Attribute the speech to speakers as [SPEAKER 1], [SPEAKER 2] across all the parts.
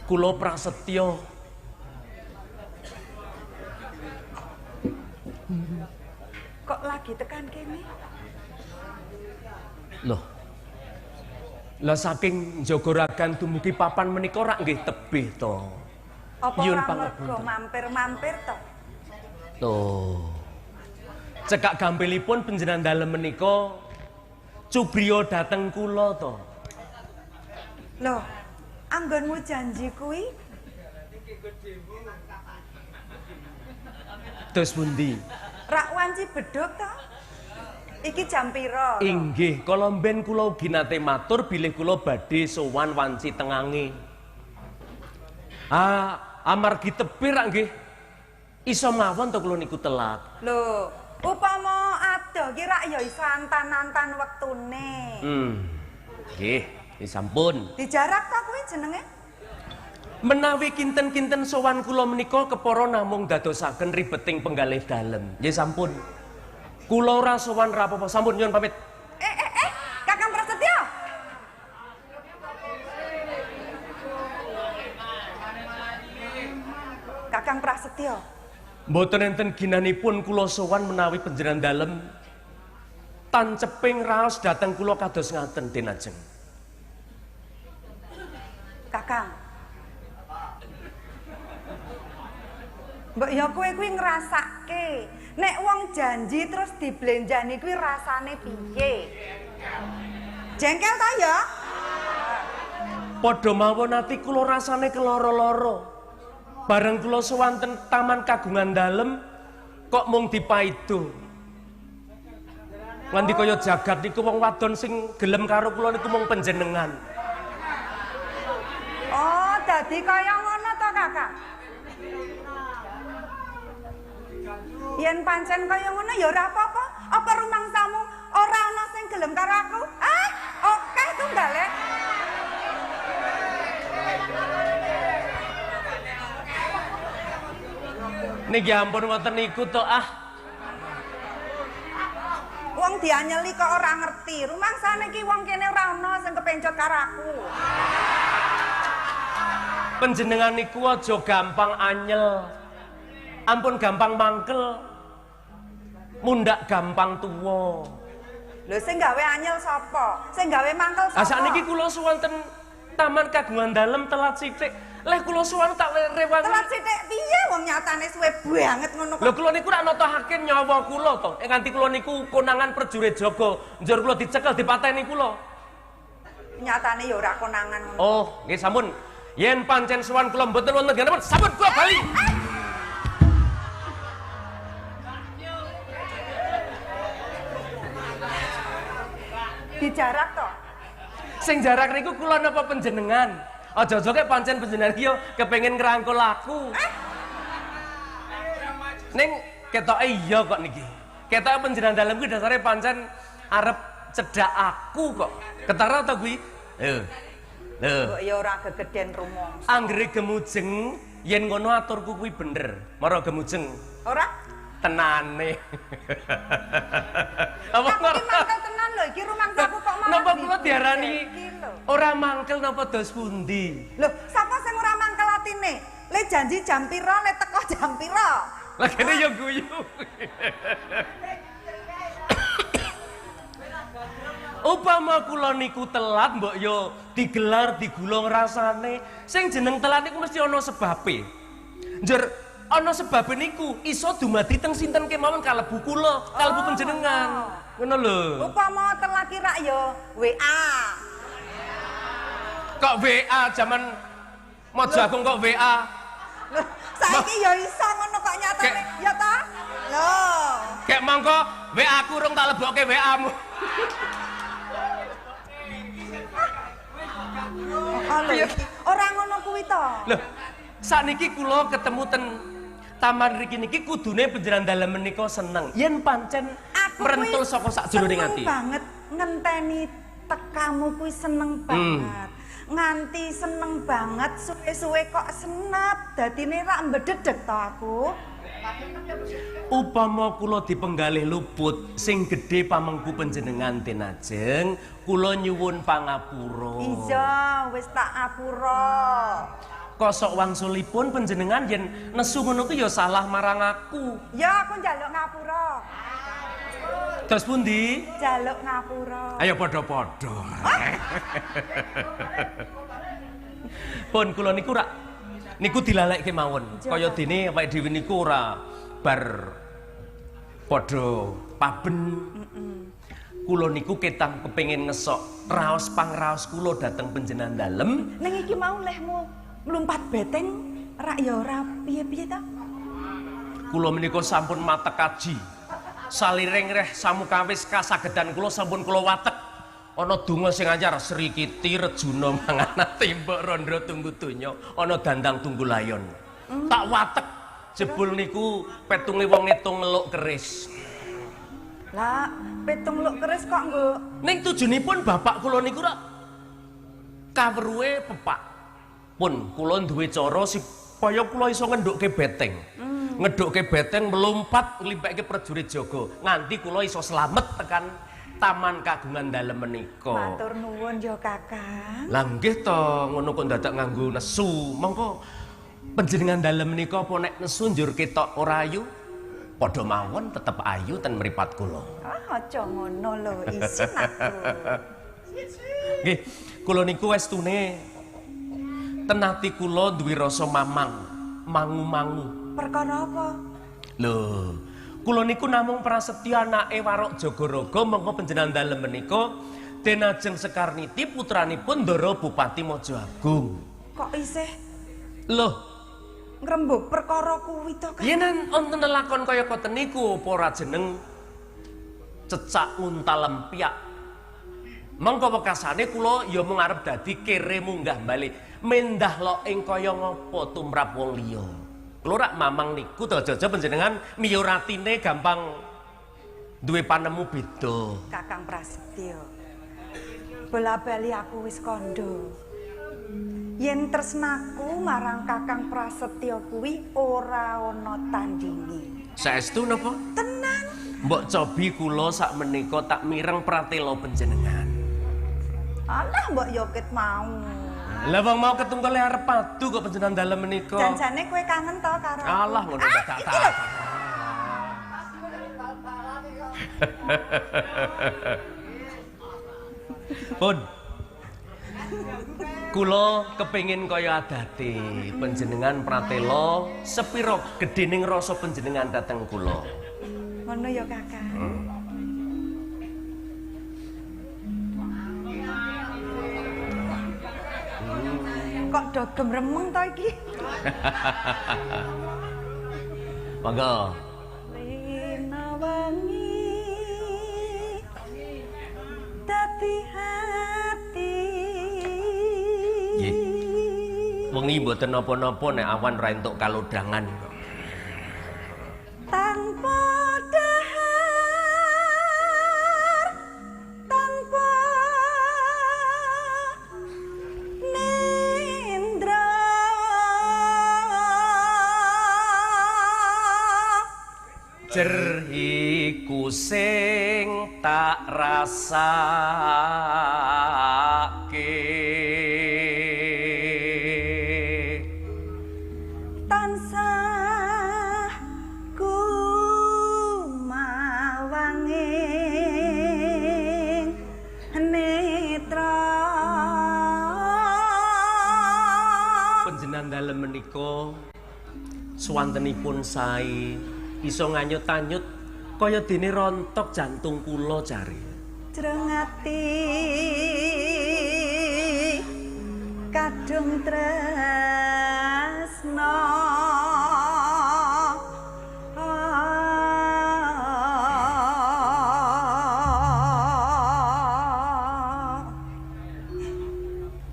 [SPEAKER 1] Kula Prasetyo.
[SPEAKER 2] Kok lagi tekan kene?
[SPEAKER 1] Loh. Lah saking Jogoragan dumugi papan menika rak nggih tebih to.
[SPEAKER 2] Apa
[SPEAKER 1] Nyuwun
[SPEAKER 2] ora mergo
[SPEAKER 1] pangapunten.
[SPEAKER 2] mampir-mampir to?
[SPEAKER 1] Tuh. Cekak gampilipun panjenengan dalem menika cubriya dhateng kula to.
[SPEAKER 2] Loh, anggonmu janji kuwi
[SPEAKER 1] Dos pundi?
[SPEAKER 2] rak wanci bedhug to? Iki jam pira?
[SPEAKER 1] Inggih, kala mben kula ugi nate matur bilih kula badhe sowan wanci tengange. Ah, amargi tebih rak nggih iso mawon to kula niku telat.
[SPEAKER 2] Lho, upama adoh ki rak ya iso antan-antan wektune.
[SPEAKER 1] Nggih, nggih sampun.
[SPEAKER 2] Dijarak ta kuwi jenenge?
[SPEAKER 1] Menawi kinten-kinten sowan kula menika kepara namung dadosaken ribeting penggalih dalem. Nggih sampun. Kula ora sowan ra apa-apa. Sampun nyuwun pamit.
[SPEAKER 2] Kakang Prasetyo. Kakang Prasetyo.
[SPEAKER 1] Mboten enten ginanipun kula sowan menawi panjenengan dalem tanceping raos dhateng kula kados ngaten Den Ajeng.
[SPEAKER 2] Kakang. Mbok ya kowe kuwi ngrasake. Nek wong janji terus diblenjani kuwi rasane piye? Jengkel ta ya?
[SPEAKER 1] Padha mawon ati kula rasane keloro-loro. Bareng kula sowan ten taman kagungan dalem kok mung dipaido. Nganti kaya jagat niku wong wadon sing gelem karo kula niku mung panjenengan.
[SPEAKER 2] Oh, dadi kaya ngono to, Kakang? Yen pancen kaya ngono ya ora apa-apa. Apa rumangsamu ora ana sing gelem karo aku? Ah, akeh tunggale.
[SPEAKER 1] Niki ampun ngoten niku to ah.
[SPEAKER 2] Wong dianyeli kok ora ngerti. Rumangsane iki wong kene ora ana sing kepencot karo aku.
[SPEAKER 1] Panjenengan niku aja gampang anyel. Ampun gampang mangkel. Mundak gampang tuwa.
[SPEAKER 2] Lho sing gawe anyel sapa? Sing gawe mangkel sapa?
[SPEAKER 1] Ah sakniki kula sowan ten taman kagungan dalem telat sithik. Leh kula sowan tak rewangi.
[SPEAKER 2] Telat sithik piye wong nyatane suwe banget ngono kok.
[SPEAKER 1] Lho kula niku rak notahake nyawa kula to. Nganti kula niku konangan prajurit jaga, njur kula dicekel dipateni kula.
[SPEAKER 2] Nyatane ya ora konangan ngono.
[SPEAKER 1] Oh, nggih sampun. Yen pancen sowan kula mboten wonten gantenipun, sampun kula bali.
[SPEAKER 2] Dijarak to.
[SPEAKER 1] Sing jarak niku kula napa panjenengan? Aja-aja kek pancen panjenengan iki yo kepengin ngrangkul aku. Ning ketoke iya kok niki. Ketoke panjenengan dalem kuwi dasare pancen arep cedhak aku kok. Ketara to kuwi? Lho. Lho.
[SPEAKER 2] Mbok ya ora gegeden rumangsa.
[SPEAKER 1] Anggere gemujeng yen ngono aturku kuwi bener. Mara gemujeng.
[SPEAKER 2] Ora?
[SPEAKER 1] Tenane. Apa
[SPEAKER 2] Aku ki mangkel tenan lho iki rumangsaku kok malah.
[SPEAKER 1] Napa kula diarani ora mangkel napa dos pundi?
[SPEAKER 2] Lho, sapa sing ora mangkel atine? Le janji jam pira, le teko jam pira?
[SPEAKER 1] Lah kene ya guyu. Upama kula niku telat mbok yo digelar digulung rasane. Sing jeneng telat niku mesti ana sebabe. Njur ana sebabe niku iso dumadi teng sinten kemawon kalebu kula, kalebu panjenengan. Ngono lho.
[SPEAKER 2] Upama telat ki rak yo WA.
[SPEAKER 1] Kok WA jaman Mojo Agung kok WA?
[SPEAKER 2] Lho, saiki ya iso ngono kok nyatane. Ya ta? Lho.
[SPEAKER 1] Kek mongko WA aku urung tak lebokke WA-mu.
[SPEAKER 2] Oh, lho, ora ngono kuwi to.
[SPEAKER 1] Lho, sakniki kula ketemu ten taman riki niki kudune panjenengan dalem menika seneng. Yen pancen merentul saka sakjroning ati.
[SPEAKER 2] Seneng banget ngenteni tekamu kuwi seneng banget. Nganti seneng banget suwe-suwe kok senep dadine rak mbedhedhek to aku.
[SPEAKER 1] Upama kula dipenggalih luput sing gedhe pamengku panjenengan Den Ajeng, kula nyuwun pangapura.
[SPEAKER 2] Iya, wis tak apura.
[SPEAKER 1] Kosok wangsulipun panjenengan yen nesu ngono ku ya salah marang aku.
[SPEAKER 2] Ya aku njaluk ngapura.
[SPEAKER 1] Terus pundi?
[SPEAKER 2] Njaluk ngapura.
[SPEAKER 1] Ayo padha-padha. Pun kula niku rak niku dilalekke mawon. Kaya dene awake dhewe niku ora bar padha paben. Kula niku ketang kepengin ngesok raos pangraos kula dhateng panjenengan dalem.
[SPEAKER 2] Ning iki mau lehmu mlumpat beteng rak ya ora piye-piye ta?
[SPEAKER 1] Kula menika sampun matek kaji. Saliring reh samukawis kasagedan kula sampun kula watek. Ana donga sing anyar Sri Kiti Rejuna mangana tembok randha tunggu donya, ana dandang tunggu layon. Tak watek jebul niku petunge wong ngitung ngeluk keris.
[SPEAKER 2] Lah, petung luk keris kok nggo.
[SPEAKER 1] Ning tujunipun bapak kula niku rak kawruhe pepak. Pun kula duwe cara supaya kula iso ngendhukke beteng. Ngedhukke beteng melompat nglimpekke prajurit jaga nganti kula iso slamet tekan taman kagungan dalem menika.
[SPEAKER 2] Matur nuwun ya Kakang.
[SPEAKER 1] Lah nggih to, ngono kok dadak nganggo nesu. Monggo panjenengan dalem menika apa nek nesu njur ketok ora ayu? Padha mawon tetep ayu ten mripat kula.
[SPEAKER 2] Ah, aja ngono lho, isin aku.
[SPEAKER 1] Nggih, kula niku estune ten ati kula duwe rasa mamang, mangu-mangu.
[SPEAKER 2] Perkara apa?
[SPEAKER 1] Lho, kula niku namung prasetya anake Warok Jagaraga mongko panjenengan dalem menika Den Ajeng Sekarniti putranipun Ndara Bupati Mojoagung.
[SPEAKER 2] Kok isih?
[SPEAKER 1] Lho,
[SPEAKER 2] ngrembug perkara kuwi to, Kang?
[SPEAKER 1] Yen wonten lelakon kaya koten niku apa ora jeneng cecak untal lempyak. Mongko wekasane kula ya mung arep dadi kere munggah bali, mendah lok ing kaya ngapa tumrap wong liya. Kula rak mamang niku to aja-aja panjenengan miyoratine gampang duwe panemu beda.
[SPEAKER 2] Kakang Prasetyo. Bola-bali aku wis kandha. Yen tresnaku marang Kakang Prasetyo kuwi ora ana tandingi.
[SPEAKER 1] Saestu napa?
[SPEAKER 2] Tenan.
[SPEAKER 1] Mbok cobi kula sak menika tak mireng pratela panjenengan.
[SPEAKER 2] Alah mbok yo ket mau.
[SPEAKER 1] Lah wong mau ketungkale arep padu kok panjenengan dalem menika.
[SPEAKER 2] Janjane kowe kangen to karo aku?
[SPEAKER 1] Alah ngono tak tak. Pun. Kula kepengin kaya adate panjenengan pratela sepira gedhening rasa panjenengan dhateng kula.
[SPEAKER 2] Ngono ya Kakang. Kok do gemremeng to iki?
[SPEAKER 1] Monggo.
[SPEAKER 2] Rina wangi dadi hati.
[SPEAKER 1] Nggih. Wengi mboten napa-napa nek awan ra entuk kalodhangan.
[SPEAKER 2] Tanpa dahar, tanpa nindra.
[SPEAKER 1] Jerhiku sing tak rasake.
[SPEAKER 2] Tansah kumawanging netra.
[SPEAKER 1] Panjenengan dalem menika swantenipun sae iso nganyut-anyut kaya dene rontok jantung kula jare.
[SPEAKER 2] Jreng ati kadung tresna.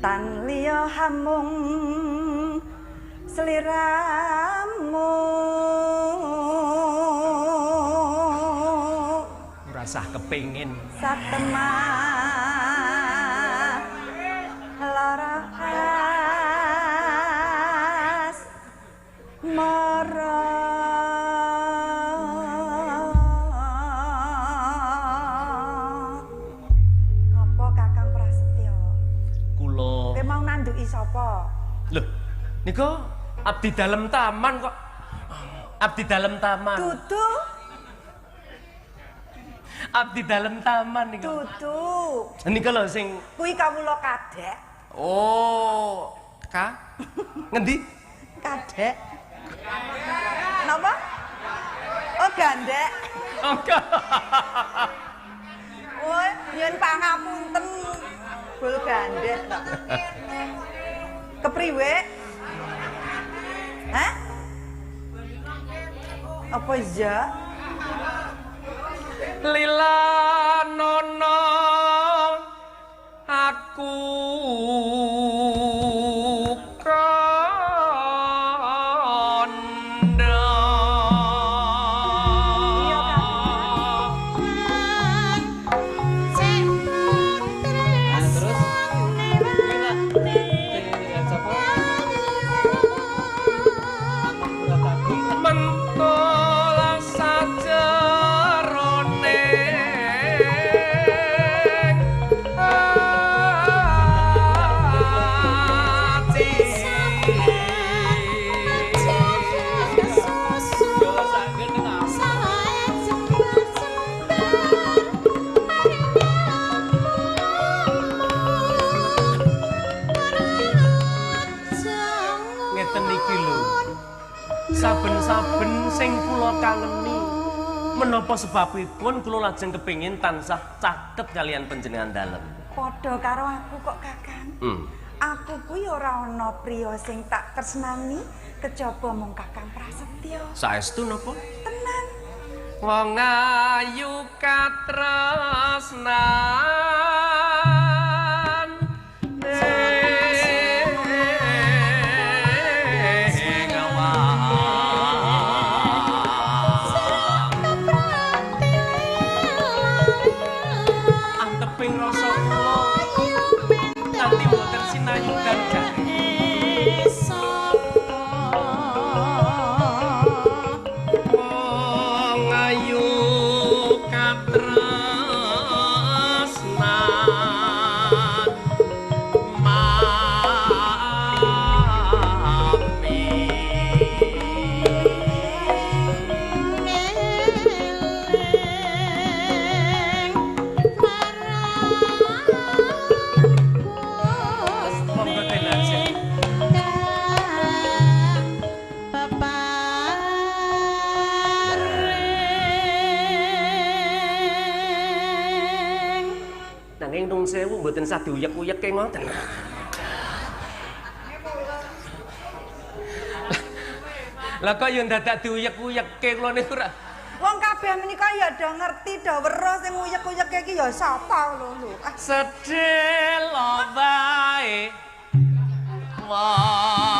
[SPEAKER 2] Tan liya hamung sliramu.
[SPEAKER 1] Rasah kepingin
[SPEAKER 2] satemah lara as mara. Ngapa Kakang Prasetyo?
[SPEAKER 1] Kula
[SPEAKER 2] kowe mau nanduki sapa?
[SPEAKER 1] Lho, Niku abdi dalem taman kok. Abdi dalem taman.
[SPEAKER 2] Dudu.
[SPEAKER 1] Abdi dalem taman niku.
[SPEAKER 2] Dudu.
[SPEAKER 1] Niku lho sing
[SPEAKER 2] kuwi kawula kadek.
[SPEAKER 1] Oh, ka? Ngendi?
[SPEAKER 2] Kadek. Napa? Oh, gandek.
[SPEAKER 1] Oh,
[SPEAKER 2] oh, nyuwun pangapunten. Bul gandek kok. Kepriwe? Hah? Apa iya?
[SPEAKER 1] Lila nono aku kondo. Saben-saben sing kula kangeni menapa sebabipun kula lajeng kepingin tansah caket kalian panjenengan dalem.
[SPEAKER 2] Padha karo aku kok, Kakang. Aku kuwi ora ana priya sing tak tresnani kejaba mung Kakang Prasetyo.
[SPEAKER 1] Saestu napa?
[SPEAKER 2] Tenan.
[SPEAKER 1] Wong ayu katresnan sewu mboten sah diuyek-uyeke ngoten. Lah kok yo ndadak diuyek-uyeke kula niku ra.
[SPEAKER 2] Wong kabeh menika ya do ngerti do weruh sing uyek-uyeke iki ya sapa lho lho.
[SPEAKER 1] Sedhela wae wong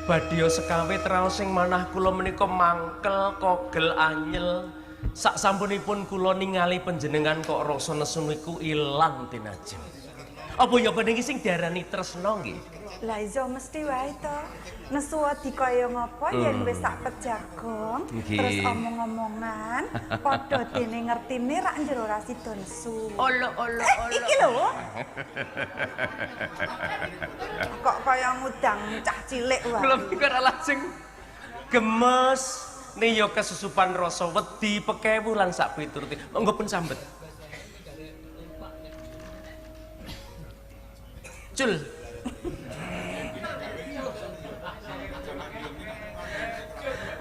[SPEAKER 1] Badya sekawe traos sing manah kula menika mangkel kogel anyel. Sak sampunipun kula ningali panjenengan kok rasa nesu niku ilang tinajem. Apa ya niki sing diarani tresna nggih?
[SPEAKER 2] Lah iya mesti wae to. Nesu dikaya ngapa yen wis sak pejagong terus omong-omongan padha dene ngertine rak njero ora sida nesu.
[SPEAKER 1] Olo olo olo.
[SPEAKER 2] Iki lho. Kok kaya ngudang cah cilik wae.
[SPEAKER 1] Kula pikir lajeng gemes niya kesusupan rasa wedi pekewu lan sak piturute. Monggo pun sambet. Cul.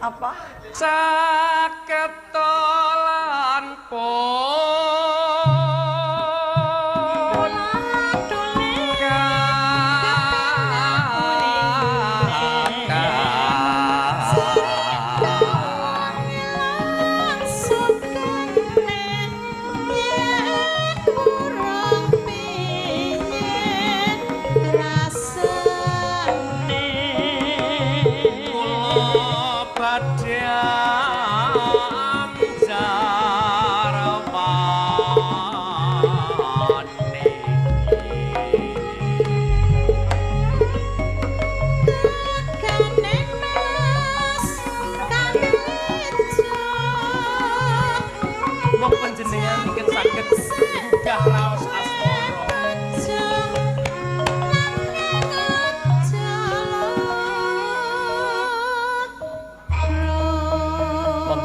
[SPEAKER 2] Apa?
[SPEAKER 1] Caketolan Lapo?